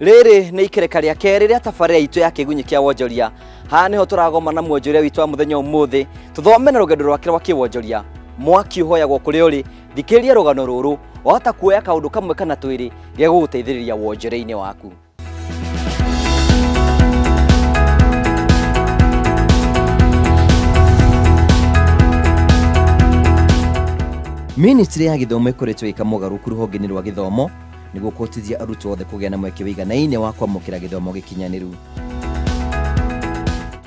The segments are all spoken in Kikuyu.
Rĩrĩ nĩ ikereka rĩa kerĩ rĩa tabarĩra itũ ya Kĩgunyĩ kĩa Wonjoria. Haha nĩho tũragoma na mwonjoria witũ wa mũthenya ũmũthĩ, tũthome na rũgendo rwake rwa kĩwonjoria. Mwaki ũhoyagwo kũrĩa ũrĩ, thikĩrĩria rũgano rũrũ, wahota kuoya kaũndũ kamwe kana twĩrĩ gĩa gũgũteithĩrĩria wonjoria-inĩ waku. Ministry ya gĩthomo ĩkoretwo ĩgĩka mogarũrũku rũhonge-inĩ rwa gĩthomo nĩguo kũhotithia arutwo othe kũgĩa na mweke wĩiganaine wa kwamũkĩra gĩthomo gĩkinyanĩru.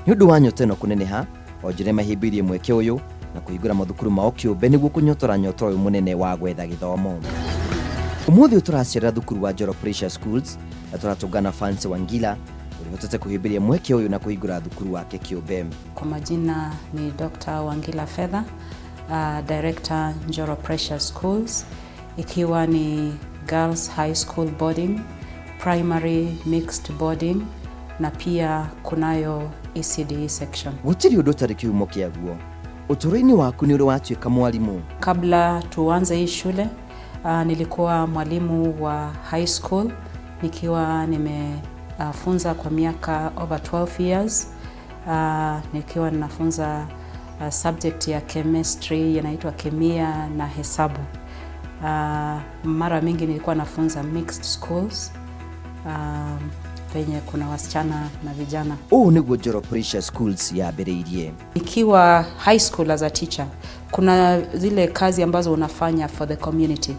Nĩ ũndũ wa nyota ĩno kũneneha, onjoria mahĩmbĩirie mweke ũyũ na kũhingũra mathukuru mao kĩũmbe nĩguo kũnyotora nyota ũyũ mũnene wa gwetha gĩthomo. Ũmũthĩ ũyũ tũracerera thukuru wa Njoro Precious Schools na tũratũngana Fancy Wangila ũrĩa ũhotete kũhĩmbĩria mweke ũyũ na kũhingũra thukuru wake kĩũmbe. Kwa majina ni Dr. Wangila Fedha, Director Njoro Precious Schools, ikiwa ni Girls High School Boarding, Primary Mixed Boarding na pia kunayo ECDE section. Gũtirĩ ũndũ ũtarĩ kĩhumo kĩaguo. Ũtũũro-inĩ waku nĩ ũrĩ watuĩka mwarimũ? Kabla tuanze hii shule, nilikuwa mwalimu wa high school nikiwa nimefunza kwa miaka over 12 years, nikiwa ninafunza subject ya chemistry inaitwa kemia na hesabu. Mara mingi nilikuwa nafunza mixed schools, penye kuna wasichana na vijana. Ũũ nĩguo Njoro Precious Schools yambĩrĩirie. Nikiwa high school as a teacher, kuna zile kazi ambazo unafanya for the community.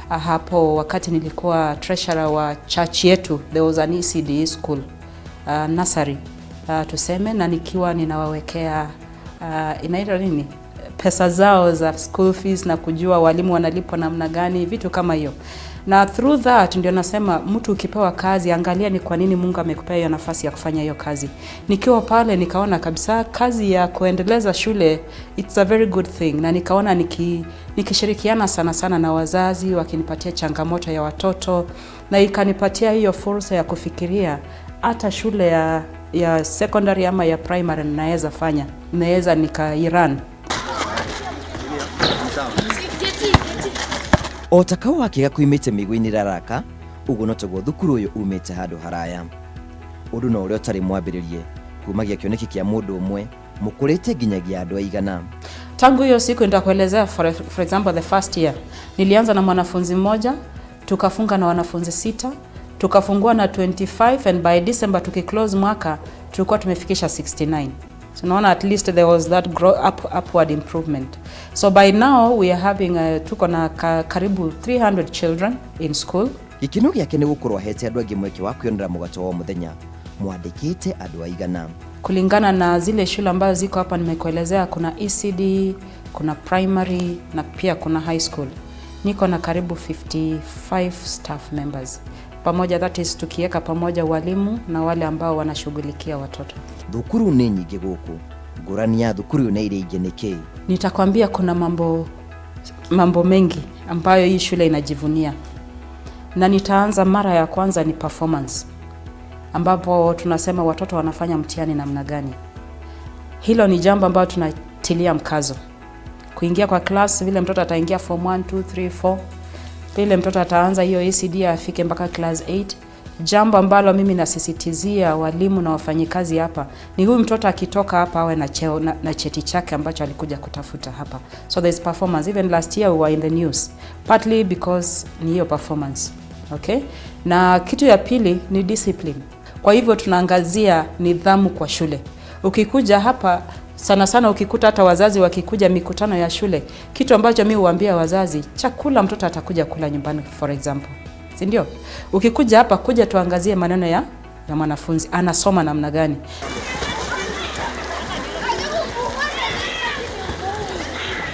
Hapo wakati nilikuwa treasurer wa church yetu, there was an ECDE school, nursery, tuseme, na nikiwa ninawawekea, inaitwa nini, pesa zao za school fees na kujua walimu wanalipwa namna gani, vitu kama hiyo. Na through that ndio nasema mtu ukipewa kazi, angalia ni kwa nini Mungu amekupea hiyo nafasi ya kufanya hiyo kazi. Nikiwa pale nikaona kabisa kazi ya kuendeleza shule, it's a very good thing, na nikaona nikishirikiana sana sana na wazazi wakinipatia changamoto ya watoto, na ikanipatia hiyo fursa ya kufikiria hata shule ya secondary ama ya primary naweza fanya, naweza nikairun. O ta kahũa kega koimĩte mĩigua-inĩ raraka, ũguo no taguo thukuru ũyũ umĩte handũ haraya. Ũndũ na ũrĩa ũtarĩ mwambĩrĩrie, kumagia kĩoneki kĩa mũndũ ũmwe, mũkũrĩte nginyagia andũ aigana. Tangu hiyo siku nitakuelezea, for example, the first year nilianza na mwanafunzi mmoja, tukafunga na wanafunzi 6, tukafungua na 25, and by December tukiclose mwaka tulikuwa tumefikisha 69. So naona at least there was that grow up, upward improvement. So by now we are having tuko na karibu 300 children in school. Gĩkeno gĩake nĩ gũkorwo ahete andũ angĩ mweke wa kwĩyonera mũgate wa mũthenya. Mwandĩkĩte andũ aigana? Kulingana na zile shule ambazo ziko hapa nimekuelezea, kuna ECD, kuna primary na pia kuna high school. Niko na karibu 55 staff members. Pamoja, that is tukiweka pamoja walimu na wale ambao wanashughulikia watoto. Thukuru nĩ nyingĩ gũkũ. Ngũrani ya thukuru ĩyo na iria ingĩ nĩ kĩĩ? Nitakwambia kuna mambo mengi ambayo hii shule inajivunia. Na nitaanza mara ya kwanza ni performance, ambapo tunasema watoto wanafanya mtihani namna gani. Hilo ni jambo ambalo tunatilia mkazo. Kuingia kwa class, vile mtoto ataingia form 1, 2, 3, 4, vile mtoto ataanza hiyo ECD afike mpaka class 8. Jambo ambalo mimi nasisitizia walimu na wafanyikazi hapa ni huyu mtoto akitoka hapa awe na cheo na cheti chake ambacho alikuja kutafuta hapa. So there is performance. Even last year we were in the news, partly because ni hiyo performance. Okay? Na kitu ya pili ni discipline. Kwa hivyo tunaangazia nidhamu kwa shule. Ukikuja hapa sana sana, ukikuta hata wazazi wakikuja mikutano ya shule, kitu ambacho mimi huambia wazazi, chakula mtoto atakuja kula nyumbani for example. Si ndio? Ukikuja hapa, kuja tuangazie maneno ya mwanafunzi, anasoma namna gani.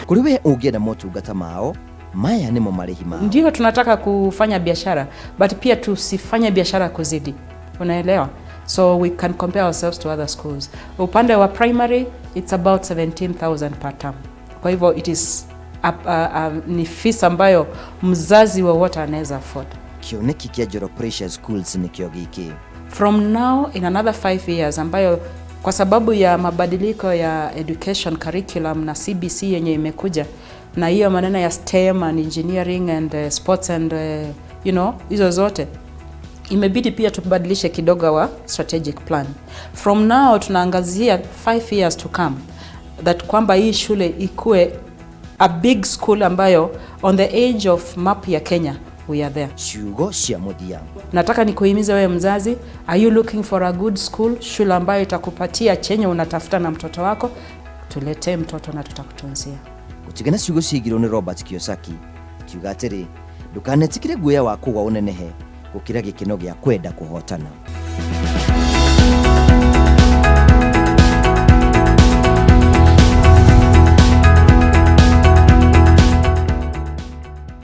Kũrĩ we ũngĩenda motungata mao, maya nĩmo marĩhi mao. Ndio tunataka kufanya biashara, but pia tusifanye biashara kuzidi. Unaelewa? So we can compare ourselves to other schools. Upande wa primary it's about 17,000 per term. Kwa hivyo it is up, ni fees ambayo mzazi wowote anaweza afford. Kĩoneki kĩa Njoro Precious Schools nĩkĩo gĩkĩ. From now in another 5 years, ambayo kwa sababu ya mabadiliko ya education curriculum na CBC yenye imekuja na hiyo maneno ya STEM and engineering and sports and hizo zote, Imebidi pia tubadilishe kidogo wa strategic plan. From now tunaangazia 5 years to come that kwamba hii shule ikue a big school ambayo on the age of map ya Kenya we are there. Ciugo cia mũthia. Nataka nikuhimize wewe mzazi, are you looking for a good school, shule ambayo itakupatia chenye unatafuta na mtoto wako? Tuletee mtoto na tutakutunzia. Gũtigana ciugo ciigirwo nĩ Robert Kiyosaki akiuga atĩrĩ, ndũkanetĩkĩre guoya wa kũgwa ũnenehe gũkĩra gĩkeno gĩa kwenda kũhotana.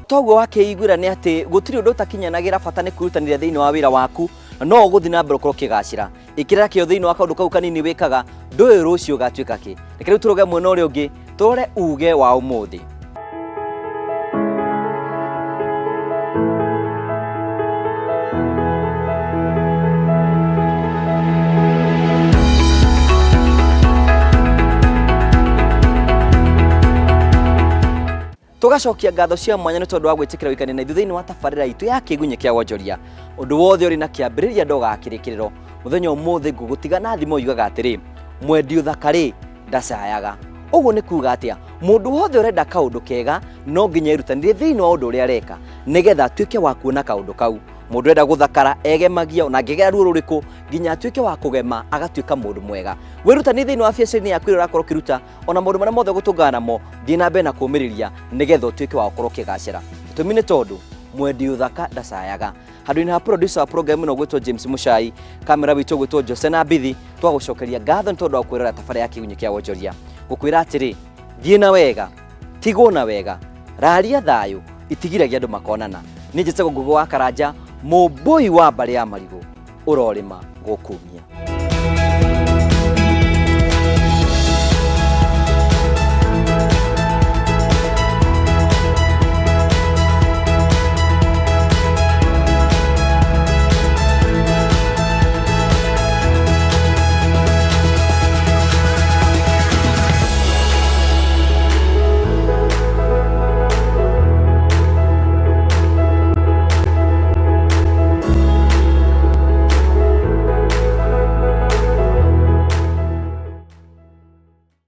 Toguo wakĩiguĩra nĩ atĩ gũtirĩ ũndũ ũtakinyanagĩra, bata nĩ kwĩrutanĩria thĩinĩ wa wĩra waku na no ũgũthiĩ na mbere ũkorwo ũkĩgacĩra. Ĩkĩrĩra kĩo thĩinĩ wa kaũndũ kau kanini wĩkaga, ndũĩ rũciũ ũgatuĩka kĩ. Reke rĩu tũrũge mwena ũrĩa ũngĩ tũrore uge wa ũmũthĩ. Tugacokia ngatho cia mwanya nĩ tondũ wa gwĩtĩkĩra wĩkane na ithuĩ thĩinĩ wa tabarĩra itũ ya kĩgunyĩ kĩa wonjoria. Ũndũ wothe ũrĩ na kĩambĩrĩria ndogaga kĩrĩkĩrĩro. Mũthenya ũmũthĩ ngũgũtiga na thimo yugaga atĩrĩ, mwendi ũthaka rĩ ndacayaga. Ũguo nĩ kuga atĩa? Mũndũ wothe ũrenda kaũndũ kega no nginya erutanĩrie thĩinĩ wa ũndũ ũrĩa areka nĩgetha atuĩke wa kuona kaũndũ kau. Mũndũ ũrenda gũthakara egemagia ona angĩgera ruo rũrĩkũ nginya atuĩke wa kũgema agatuĩka mũndũ mwega. Wĩrutanĩrie thĩinĩ wa biacara-inĩ yaku ĩrĩa ũrakorwo ũkĩruta ona maũndũ marĩa mothe ũgũtũngana namo, thiĩ na mbere na kũũmĩrĩria nĩgetha ũtuĩke wa gũkorwo ũkĩgacĩra. Gĩtũmi nĩ tondũ mwendi ũthaka ndacayaga. Handũ-inĩ ha producer wa program ĩno gwĩtwo James Muchai, kamera witũ gwĩtwo Jose na Mbithi, twagũcokeria ngatho nĩ tondũ wa kwĩrora tabarĩra ya kĩgunyĩ kĩa wonjoria. Gũkwĩra atĩrĩ, thiĩ na wega, tigwo na wega, raria thayũ, itigiragia andũ makonana. Niĩ njĩtagwo Ngũgĩ wa Karanja, mũmbũi wa mbarĩ ya marigũ, ũrorĩma gũkumia.